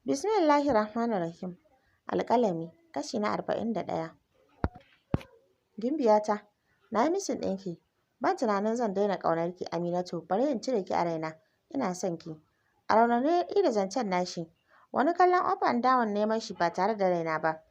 Bismillahir Rahmanir Rahim. Alƙalami, kashi na 41. Gimbiyata, na yi missing ɗinki. Ban tunanin zan daina ƙaunar ki, Aminatu, bari in cire ki a raina. Ina son ki. A raunane ya da zancen nashi. Wani kallon up and down ne mashi ba tare da raina ba.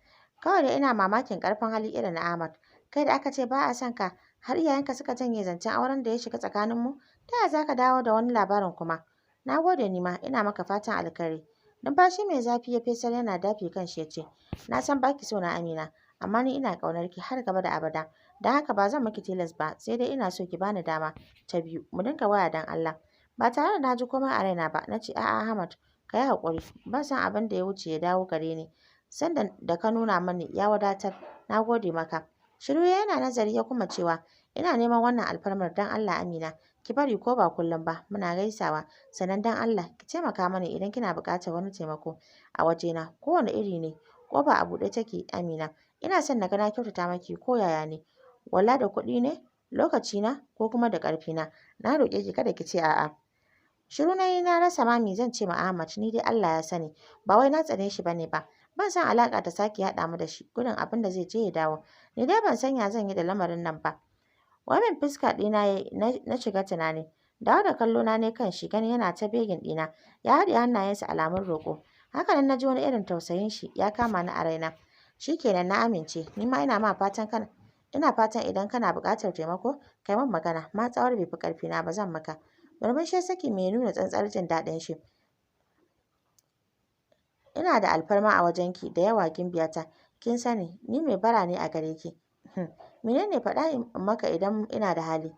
Kawai dai ina mamakin ƙarfin hali irin na Ahmad. Kai da aka ce ba a son ka, har iyayenka suka janye zancen auren da ya shiga tsakaninmu, ta yaya za ka dawo da wani labarin kuma? Na gode ni ma, ina maka fatan alkhairi. Numfashi mai zafi ya fesar yana dafe kanshi ya ce, "Na san baki so na, Amina, amma ni ina ƙaunar ki har gaba da abada. Don haka ba zan miki tilas ba, sai dai ina so ki bani dama ta biyu, mu dinga waya don Allah." Ba tare da na ji komai a raina ba, na ce, "A'a Ahmad, ka yi haƙuri, ban san abin da ya wuce ya dawo gare ni. Sanda da ka nuna mani ya wadatar, na gode maka." Shiru yana nazari ya kuma cewa, "Ina neman wannan alfarmar don Allah, Amina, ki bari ko ba kullum ba muna gaisawa, sannan don Allah ki taimaka mani idan kina buƙatar wani taimako a wajena, kowane iri ne, ƙofa a buɗe take, Amina. Ina son na ga na kyautata maki ko yaya ne, wala da kuɗi ne, lokacina ko kuma da ƙarfina. Na roƙe ki kada ki ce a'a." Shiru na yi, na rasa ma me zan ce ma Ahmad. Ni dai Allah ya sani ba wai na tsane shi bane ba. Ban san alaƙa ta sake haɗa mu da shi, gudun abin da zai je ya dawo. Ni dai ban san ya zan yi da lamarin nan ba. Wannan fuska ɗina na shiga tunani. Dawo da kallo na ne kan shi, gani yana ta begging ɗina. Ya haɗe hannayensa alamun roƙo. Haka nan na ji wani irin tausayin shi ya kama ni a raina. Shikenan, na amince. Ni ma ina ma fatan kana ina fatan idan kana buƙatar taimako kai min magana, matsawar bai fi ƙarfi na ba, zan maka. Murmushi saki mai nuna tsantsar jin daɗin shi. Ina da alfarma a wajenki da yawa, gimbiyata. Kin sani ni mai bara ne a gare ki. Menene? Faɗa in maka idan ina da hali.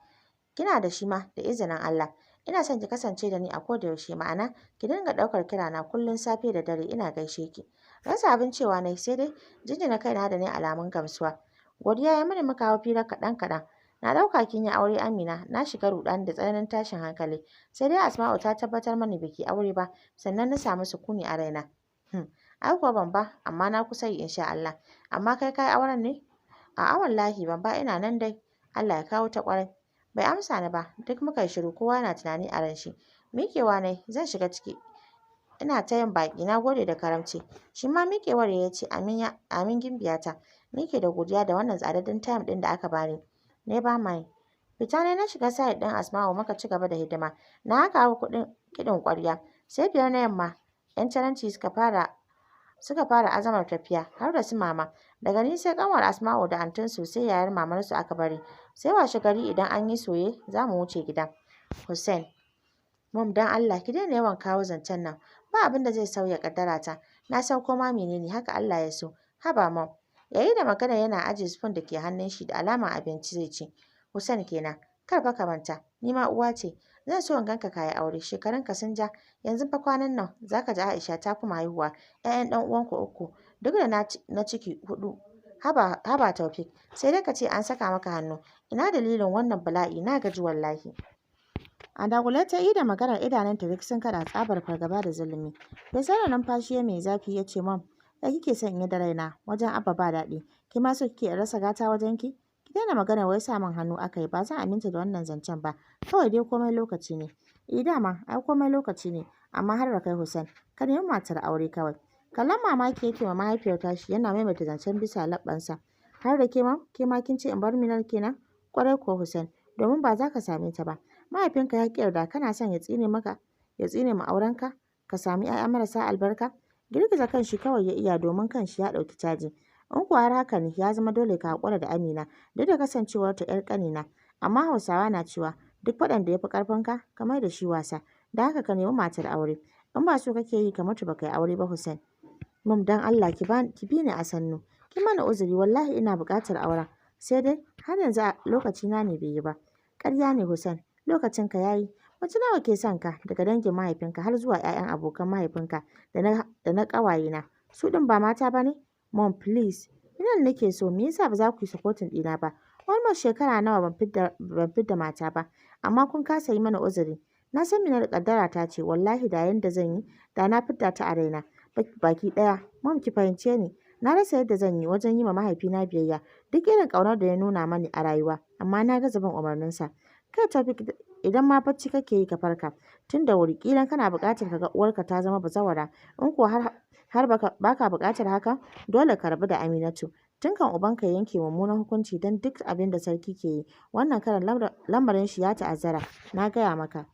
Kina da shi ma, da izinin Allah. Ina son ki kasance da ni a koda yaushe, ma'ana ki dinga ɗaukar kirana kullum safe da dare ina gaishe ki. Rasa abin cewa na sai dai jinjina kaina da ne alamun gamsuwa. Godiya ya mini, muka hau fira kaɗan kaɗan. Na ɗauka kin yi aure, Amina, na shiga ruɗani da tsananin tashin hankali. Sai dai Asma'u ta tabbatar mani baki aure ba, sannan na samu sukuni a raina. Ai kuwa ban ba, amma na kusa yi insha Allah. Amma kai ka yi auren ne? A'a wallahi ban ba, ina nan dai. Allah ya kawo ta ƙwarai. Bai amsa ni ba, duk muka yi shiru, kowa na tunani a ran shi. Miƙewa nai zan shiga ciki. Ina ta yin baƙi, na gode da karamci. Shi ma miƙewar ya ce, "Amin ya amin, gimbiyata. Ni ke da godiya da wannan tsadadden time ɗin da aka bani. Never mind." Fita ne na shiga side ɗin Asma'u muka ci gaba da hidima. Na haka hau kuɗin kiɗin ƙwarya. Sai 5 na yamma 'yan caranci suka fara azamar tafiya har da su mama. Daga ni sai ƙanwar Asma'u da antinsu, sai yayar mamarsu aka bari. Sai washe gari idan an yi soye za mu wuce gida. Hussein. Mom, don Allah ki daina yawan kawo zancen nan. Ba abin da zai sauya ƙaddarata. Na san koma menene haka Allah ya so. Haba mom. Yayi da magana yana ajiye spoon da ke hannun shi da alama abinci zai ci. Hussein kenan. Kar fa ka manta, ni ma uwa ce. Zan so in ganka ka yi aure, shekarunka sun ja. Yanzu fa kwanan nan za ka ji Aisha ta kuma haihuwa, 'ya'yan ɗan uwanku uku, duk da na ciki huɗu. Haba, haba Taufik, sai dai ka ce an saka maka hannu. Ina dalilin wannan bala'i? Na gaji wallahi. A dagule ta yi da maganar, idanunta duk sun kaɗa tsabar fargaba da zulumi. Ya da numfashi mai zafi ya ce, "Mom, ya kike son in yi da raina? Wajen Abba ba daɗi. Ki ma so kike in rasa gata wajen ki? Ki daina magana wai sa min hannu aka yi, ba zan aminta da wannan zancen ba. Kawai dai komai lokaci ne." Eh dama, ai komai lokaci ne, amma har da kai Hussein, ka nemi matar aure kawai. Kallon mamaki yake ma mahaifiyar tashi yana maimaita zancen bisa leɓɓansa. Har da ke ma, ke ma kin ce in bar Minal kenan? Kwarai kuwa Hussein, domin ba za ka same ta ba. Mahaifinka ya ƙi yarda, kana son ya tsine maka, ya tsine ma aurenka, ka sami 'ya'ya marasa albarka? Girgiza kanshi kawai ya iya domin kanshi ya ɗauki caji. In kuwa har haka ne, ya zama dole ka haƙura da Amina duk da kasancewarta 'yar ƙanina. Amma Hausawa na cewa duk faɗan da ya fi ƙarfinka ka mai da shi wasa. Don haka ka nemi matar aure. In ba so kake yi ka mutu ba ka yi aure ba, Hussein. Mom, don Allah ki bi ni a sannu. Ki mana uzuri, wallahi ina buƙatar auren. Sai dai har yanzu lokacina ne bai yi ba. Ƙarya ne Hussein, lokacinka ya yi. Mace nawa ke son ka daga dangin mahaifinka har zuwa 'ya'yan abokan mahaifinka da na ƙawayena. Su ɗin ba mata ba ne? Mom, please. Minal nake so, me yasa ba za ku yi supporting ɗina ba? Almost shekara nawa ban fidda mata ba, amma kun kasa yi mana uzuri. Na san Minal ƙaddara ta ce, wallahi da yanda zan yi, da na fidda ta a raina baki ɗaya. Mom, ki fahimce ni. Na rasa yadda zan yi wajen yi ma mahaifina biyayya, duk irin ƙaunar da ya nuna mani a rayuwa, amma na gaza bin umarninsa. Kai Taufik Idan ma bacci kake yi, ka farka tun da wuri, ƙilan kana buƙatar ka ga uwarka ta zama bazawara. In kuwa har baka buƙatar haka, dole ka rabu da Aminatu tun kan ubanka ya yanke mummunan hukunci, don duk abin da sarki ke yi wannan karan, lamarin shi ya ta'azzara, na gaya maka.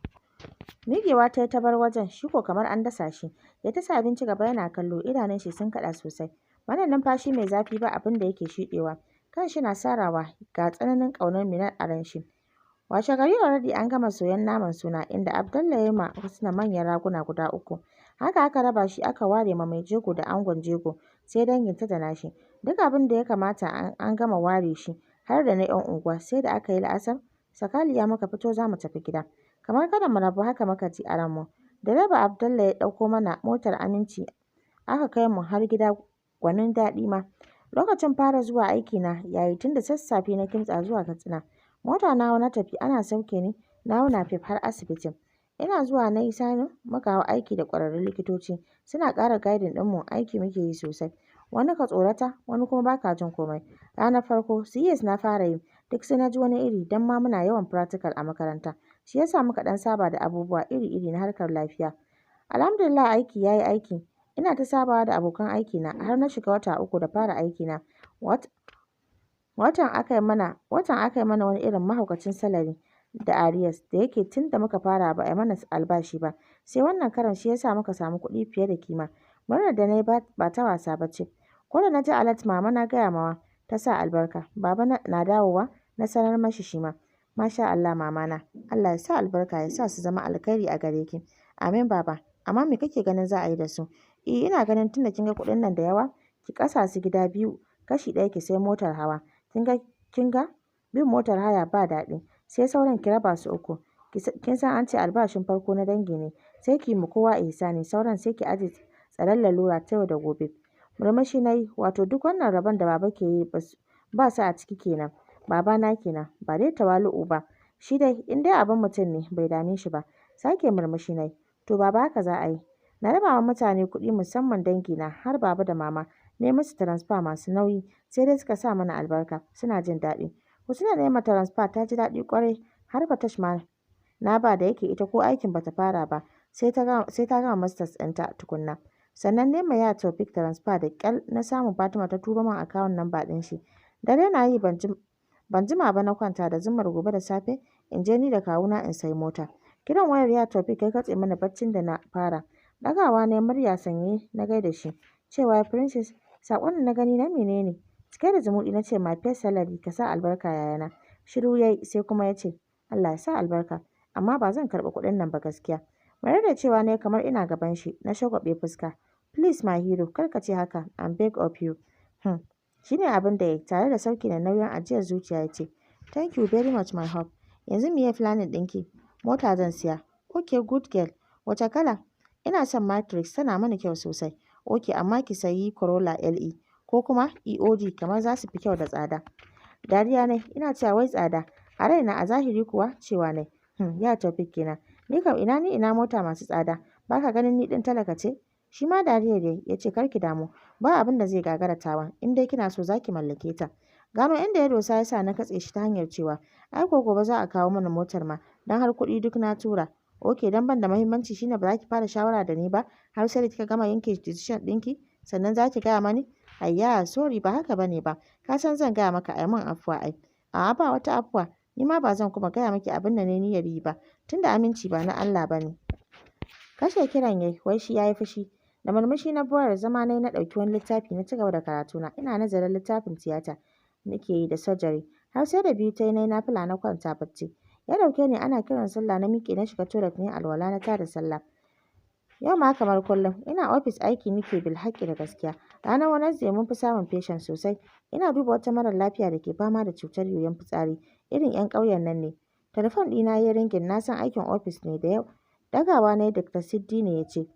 Miƙewa ta yi ta bar wajen, shi ko kamar an dasa shi. Ya tasa abinci gaba yana kallo, idanun shi sun kaɗa sosai. Wannan numfashi mai zafi ba abin da yake shiɗewa. Kan shi na sarawa ga tsananin ƙaunar Minal a ran shi. Washe gari already an gama soyan naman suna, inda Abdallah ya ma Husna manyan raguna guda uku. Haka aka raba shi, aka ware ma mai jego da angon jego, sai danginta da nashi. Duk abin da ya kamata an gama ware shi, har da na 'yan unguwa. Sai da aka yi la'asar sakaliya muka fito za mu tafi gida. Kamar kada mu rabu, haka muka ji a ranmu. Direba Abdallah ya ɗauko mana motar Aminci, aka kai mu har gida, gwanin daɗi ma. Lokacin fara zuwa aiki na yayi, tun da sassafe na kimtsa zuwa Katsina. Mota na hau na tafi, ana sauke ni na hau Napep har asibitin. Ina zuwa na yi signing, muka hau aiki da ƙwararrun likitoci. Suna ƙara guiding ɗinmu, aiki muke yi sosai. Wani ka tsorata, wani kuma baka jin komai. Ranar farko CS na fara yi, duk sai na ji wani iri, don ma muna yawan practical a makaranta. Shi yasa muka ɗan saba da abubuwa iri-iri na harkar lafiya. Alhamdulillah, aiki ya yi aiki. Ina ta sabawa da abokan aikina har na shiga wata 3 da fara aikina. Watan aka yi mana wani irin mahaukacin salary da arrears, da yake tun da muka fara ba a yi mana albashi ba sai wannan karon, shi yasa muka samu kuɗi fiye da kima. Murnar da na yi ba ta wasa ba ce. Ko da na ji alert, mama na gaya mawa, ta sa albarka. Baba na dawowa na sanar mashi shi ma. "Masha Allah, mama na. Allah ya sa albarka, ya sa su zama alkhairi a gare ki." "Amin, baba. Amma me kake ganin za a yi da su?" "Eh, ina ganin tunda kin ga kuɗin nan da yawa, ki kasa su gida biyu, kashi ɗaya ki sai motar hawa. Kin ga bin motar haya ba daɗi. Sai sauran ki raba su uku. Kin san an ce albashin farko na dangi ne. Sai ki yi ma kowa ihsani, sauran sai ki aje tsaron lalura ta yau da gobe." Murmushi na yi, wato duk wannan rabon da baba ke yi ba su a ciki kenan. Babana kenan, ba dai tawali'u ba. Shi dai in dai abin mutum ne, bai dame shi ba. Sake murmushi na yi. "To baba, haka za a yi." Na raba wa mutane kuɗi, musamman dangina, har baba da mama na yi musu transfer masu nauyi, sai dai suka sa mana albarka, suna jin daɗi. Husna na yi ma transfer, ta ji daɗi ƙwarai, har Fatash ma na ba, da yake ita ko aikin bata fara ba, sai ta gama masters ɗinta tukunna. Sannan na ma ya Taufik transfer, da ƙyal na samu Fatima ta turo min account number ɗin shi. Dare na yi, ban jima ba na kwanta, da zummar gobe da safe in je ni da kawuna in sayi mota. Kiran wayar ya Taufik ya katse mana baccin da na fara. Ɗagawa na, murya sanye na gaida shi. Cewa, "Princess, saƙon da na gani na menene?" Cike da zumuɗi na ce, "My first salary, ka sa albarka, yayana." Shiru yayi, sai kuma ya ce, "Allah ya sa albarka, amma ba zan karɓi kuɗin nan ba gaskiya." Mayar da cewa ne kamar ina gaban shi, na shagwaɓe fuska. "Please, my hero, kar ka ce haka, I'm beg of you." Shi ne abin da ya yi, tare da sauki da nauyin ajiyar zuciya ya ce, "Thank you very much, my hope. Yanzu miye planning ɗinki?" "Mota zan siya." "Okay, good girl. Wace kala?" "Ina son Matrix, tana mani kyau sosai." "Okay, amma ki sayi Corolla LE ko kuma EOD, kamar za su fi kyau da tsada." Dariya nai, ina cewa wai tsada a raina, a zahiri kuwa cewa nai, ya Taufik kenan. Ni kam ina ni ina mota masu tsada? Baka ganin ni ɗin talaka ce?" Shi ma dariya da ya ce, "Kar ki damu, ba abin da zai gagara tawa, in dai kina so zaki mallake ta." Gano inda ya dosa ya sa na katse shi ta hanyar cewa, "Ai ko gobe za a kawo mana motar ma, don har kuɗi duk na tura." "Ok, dan ban da muhimmanci shine ba za ki fara shawara da ni ba, har sai da kika gama yanke decision ɗinki sannan za ki gaya mani?" "Ayya, sorry, ba haka bane ba. Ka san zan gaya maka, ai min afuwa ai." "A'a, ba wata afuwa. Ni ma ba zan kuma gaya miki abin da na niyyar yi ba, tunda aminci ba na Allah ba ne." Kashe kiran yayi, wai shi yayi fushi. Da murmushi na boyar zama na na ɗauki wani littafi na cigaba da karatuna. Ina nazarin littafin tiyata nake yi da surgery. Har sai da 2 ta yi na nafila na kwanta bacci. Ya ɗauke ni ana kiran sallah, na miƙe na shiga toilet na alwala na tada sallah. Yau ma kamar kullum ina ofis, aiki nake bil haƙƙi da gaskiya. Ranar Wednesday mun fi samun patient sosai. Ina duba wata marar lafiya da ke fama da cutar yoyon fitsari, irin 'yan ƙauyen nan ne. Telefon ɗina ya yi ringing, na san aikin ofis ne da yau. Ɗagawa na yi, Dr. Siddi ne, ya ce,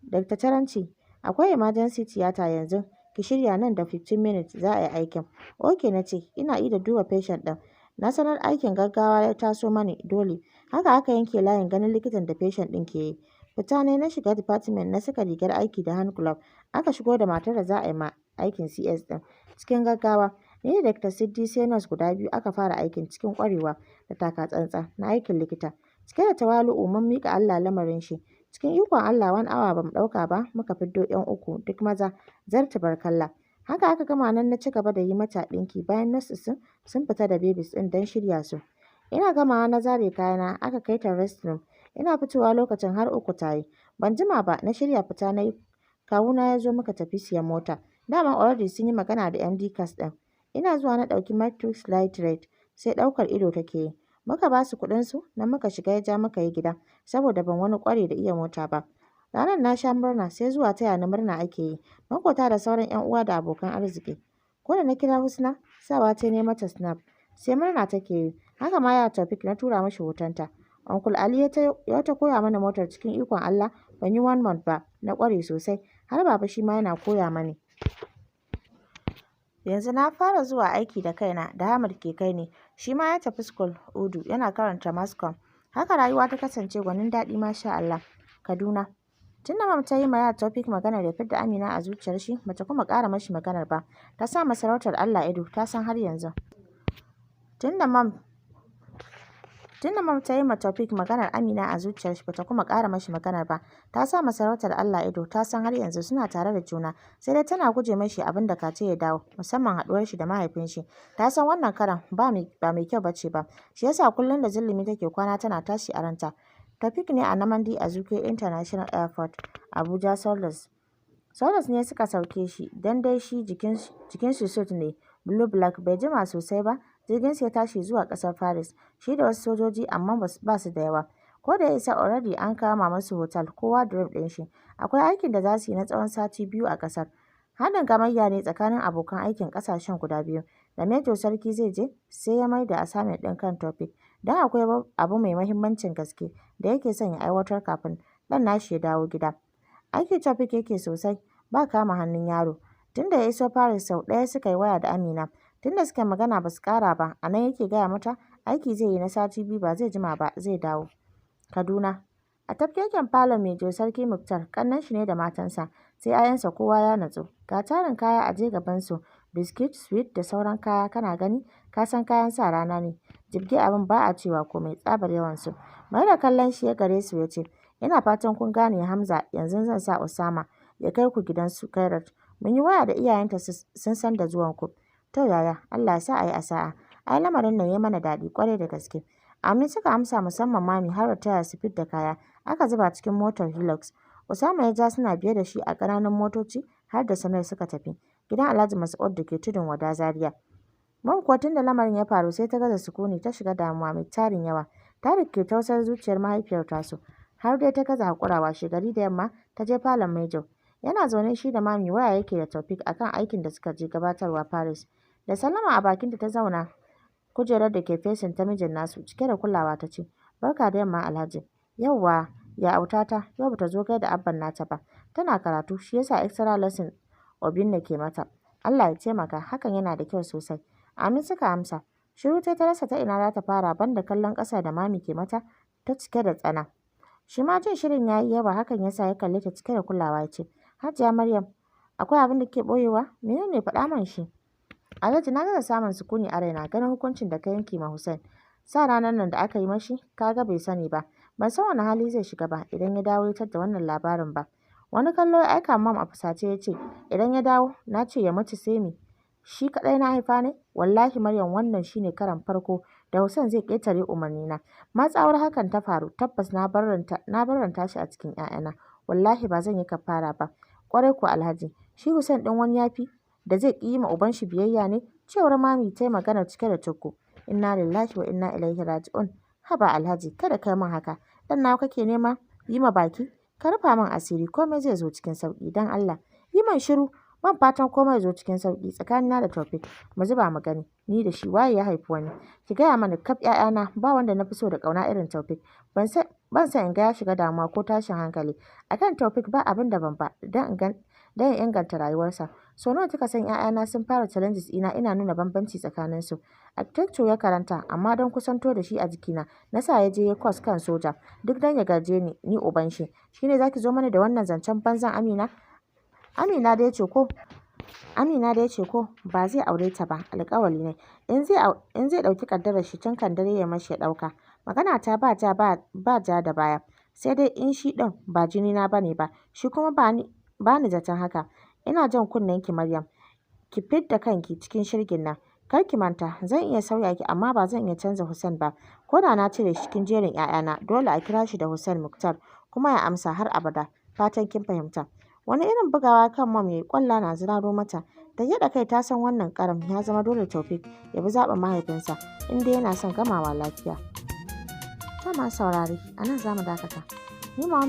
"Dr. Taranci, akwai emergency theater yanzu, ki shirya, nan da 15 minutes za a yi aikin." "Okay," na ce, ina ida duba patient ɗin. Na sanar aikin gaggawa ya taso mani dole. Haka aka yanke layin ganin likitan da patient ɗin ke yi. Fita na na shiga department, na saka rigar aiki da hand glove. Aka shigo da matar da za a yi ma aikin CS ɗin cikin gaggawa. Ni da Dr. Siddi sai nurse guda biyu aka fara aikin cikin ƙwarewa da taka tsantsan na aikin likita. Cike da tawalu'u mun miƙa Allah lamarin shi. Cikin ikon Allah wani awa bamu ɗauka ba muka fiddo 'yan uku, duk maza, zar tabarkalla. Haka aka gama, nan na ci gaba da yi mata ɗinki bayan nurses sun fita da babies ɗin don shirya su. Ina gamawa na zare kayana, aka kai ta rest room. Ina fitowa lokacin har 3 ta yi. Ban jima ba na shirya fita na yi, kawuna ya zo muka tafi siyan mota. Daman already sun yi magana da MD Cars ɗin. Ina zuwa na ɗauki Matrix Light Red, sai ɗaukar ido take yi. Muka ba su kuɗin su nan muka shiga, ya ja muka yi gida saboda ban wani ƙware da iya mota ba. Ranar na sha murna, sai zuwa taya ni murna ake yi. Maƙota da sauran 'yan uwa da abokan arziki. Ko da na kira Husna, sawa ta ne mata snap. Sai murna take yi. Haka ma ya Taufik, na tura mashi hotonta. Uncle Ali ya ta koya mana motar. Cikin ikon Allah ban yi one month ba na ƙware sosai. Har baba shi ma yana koya mani. Yanzu na fara zuwa aiki da kaina, da Ahmad ke kai ni. Shi ma ya tafi school Udu, yana karanta mass comm. Haka rayuwa ta kasance gwanin daɗi, masha Allah. Kaduna. Tun da Mam ta yi ma ya Taufik maganar ya fidda Amina a zuciyar shi, bata kuma ƙara mashi maganar ba. Ta sa masarautar Allah ido, ta san har yanzu. Tun da Mam ta yi ma Taufik maganar Amina a zuciyar shi, bata kuma ƙara mashi maganar ba. Ta sa masarautar Allah ido, ta san har yanzu suna tare da juna, sai dai tana guje mashi abin da ka ce ya dawo, musamman haɗuwar shi da mahaifin shi. Ta san wannan karan ba mai kyau bace ba. Shi yasa kullum da zulumi take kwana tana tashi a ranta. Taufik ne a Nnamdi Azikiwe International Airport, Abuja. Soldiers ne suka sauke shi, dan dai shi jikin shi suit ne blue black. Bai jima sosai ba jirgin su ya tashi zuwa ƙasar Paris, shi da wasu sojoji, amma ba su da yawa. Ko da ya isa, already an kama masu hotel, kowa da room ɗin shi. Akwai aikin da za su yi na tsawon sati 2 a ƙasar. Haɗin gamayya ne tsakanin abokan aikin ƙasashen guda biyu. Da Major Sarki zai je, sai ya maida assignment ɗin kan Taufik, don akwai abu mai mahimmancin gaske da yake son ya aiwatar kafin ɗan nashi ya dawo gida. Aiki Taufik yake sosai, ba kama hannun yaro. Tun da ya iso Paris sau ɗaya suka yi waya da Amina. Tun da suka yi magana ba su ƙara ba, a nan yake gaya mata aiki zai yi na sati 2, ba zai jima ba zai dawo. Kaduna. A tafkeken falon Major Sarki Muktar, ƙannen shi ne da matansa, sai 'ya'yansa, kowa ya natsu. Ga tarin kaya aje gabansu, biskit, sweet da sauran kaya, kana gani ka san kayan sa rana ne. Jibge abin ba a cewa komai tsabar yawansu. Mai da kallon shi ya gare su ya ce, "Ina fatan kun gane Hamza, yanzu zan sa Osama ya kai ku gidan su Kairat. Mun yi waya da iyayenta, sun san da zuwanku." "To yaya, Allah ya sa a yi a sa'a. Ai lamarin nan ya mana daɗi ƙwarai da gaske." "Amin," suka amsa, musamman Mami, har da taya su fidda kaya aka zuba cikin motar Hilux. Osama ya ja, suna biye da shi a ƙananan motoci har da Samir, suka tafi gidan Alhaji Mas'ud da ke Tudun Wada, Zaria. Mom kuwa tun da lamarin ya faru sai ta gaza sukuni, ta shiga damuwa mai tarin yawa. Tarik ke tausar zuciyar mahaifiyar tasu. Har dai ta gaza haƙura, washegari da yamma ta je falon Major. Yana zaune shi da Mami, waya yake da Taufik akan aikin da suka je gabatarwa Paris. Da sallama a bakinta ta zauna kujerar da ke facing ta mijin nasu, cike da kulawa ta ce, "Barka da yamma, Alhaji." "Yauwa, ya autata, yau bata zo gaida abban nata ba." "Tana karatu, shi yasa, extra lesson Obinna ke mata." "Allah ya taimaka, hakan yana da kyau sosai." "Amin," suka amsa. Shiru tai, ta rasa ta ina za ta fara banda kallon ƙasa da Mami ke mata ta cike da tsana. Shi ma jin shirin ya yi yawa hakan ya sa ya kalle ta cike da kulawa ya ce, "Hajiya Maryam, akwai abin da kike ɓoyewa? Menene, faɗa man shi?" "Alhaji, na gaza samun sukuni a raina ganin hukuncin da ka yanke ma Hussein. Sa ranar nan da aka yi mashi, ka ga bai sani ba. Ban san wani hali zai shiga ba idan ya dawo ya tadda wannan labarin ba." Wani kallo ya aika Mam a fusace ya ce, "Idan ya dawo, na ce ya mutu, sai me? Shi kaɗai na haifa ne? Wallahi Maryam, wannan shine karon farko da Hussein zai ƙetare umarnina. Matsawar hakan ta faru, tabbas na barranta shi a cikin 'ya'yana. Wallahi ba zan yi kafara ba." "Ƙwarai kuwa Alhaji, shi Hussein ɗin wani yafi da zai ƙi yi ma uban shi biyayya ne?" cewar Mami, ta yi maganar cike da tuggu. "Inna lillahi wa inna ilaihi raji'un. Haba Alhaji, kada kai min haka. Ɗan nawa kake nema yi ma baki? Ka rufa min asiri, komai zai zo cikin sauƙi, don Allah." "Yi min shiru, ban fatan komai ya zo cikin sauƙi tsakanina da Taufik. Mu zuba mu gani, ni da shi waye ya haifi wani? Ki gaya mani, kaf 'ya'yana ba wanda na fi so da ƙauna irin Taufik. Ban san in ga ya shiga damuwa ko tashin hankali. Akan Taufik ba abin da ban ba don in inganta rayuwarsa. So nawa kika san 'ya'yana sun fara challenges ɗina ina nuna bambanci tsakaninsu? Architecture ya karanta, amma don kusanto da shi a jikina na sa ya je ya course kan soja, duk don ya gaje ni, ni uban shi. Shine zaki zo mana da wannan zancen banzan Amina? Amina dai ce ko?" Amina da ya ce ko ba zai aure ta ba, alƙawali ne. In zai ɗauki ƙaddarar shi tun kan dare ya mashi ya ɗauka. Magana ta ba ja ba ja da baya. Sai dai in shi ɗin ba jini na bane ba, shi kuma ba ni zaton haka. Ina jan kunnen ki, Maryam. Ki fidda kanki cikin shirgin nan. Kar ki manta, zan iya sauya ki amma ba zan iya canza Hussein ba. Ko da na cire shi cikin jerin 'ya'yana, dole a kira shi da Hussein Muktar kuma ya amsa har abada. Fatan kin fahimta. Wani irin bugawa kan Mom yayi, kwalla na ziraro mata. Ta gyaɗa kai, ta san wannan karam ya zama dole Taufik ya bi zaɓin mahaifinsa in dai yana son gamawa lafiya. Ta masu saurare, a nan za mu dakata. Ni ma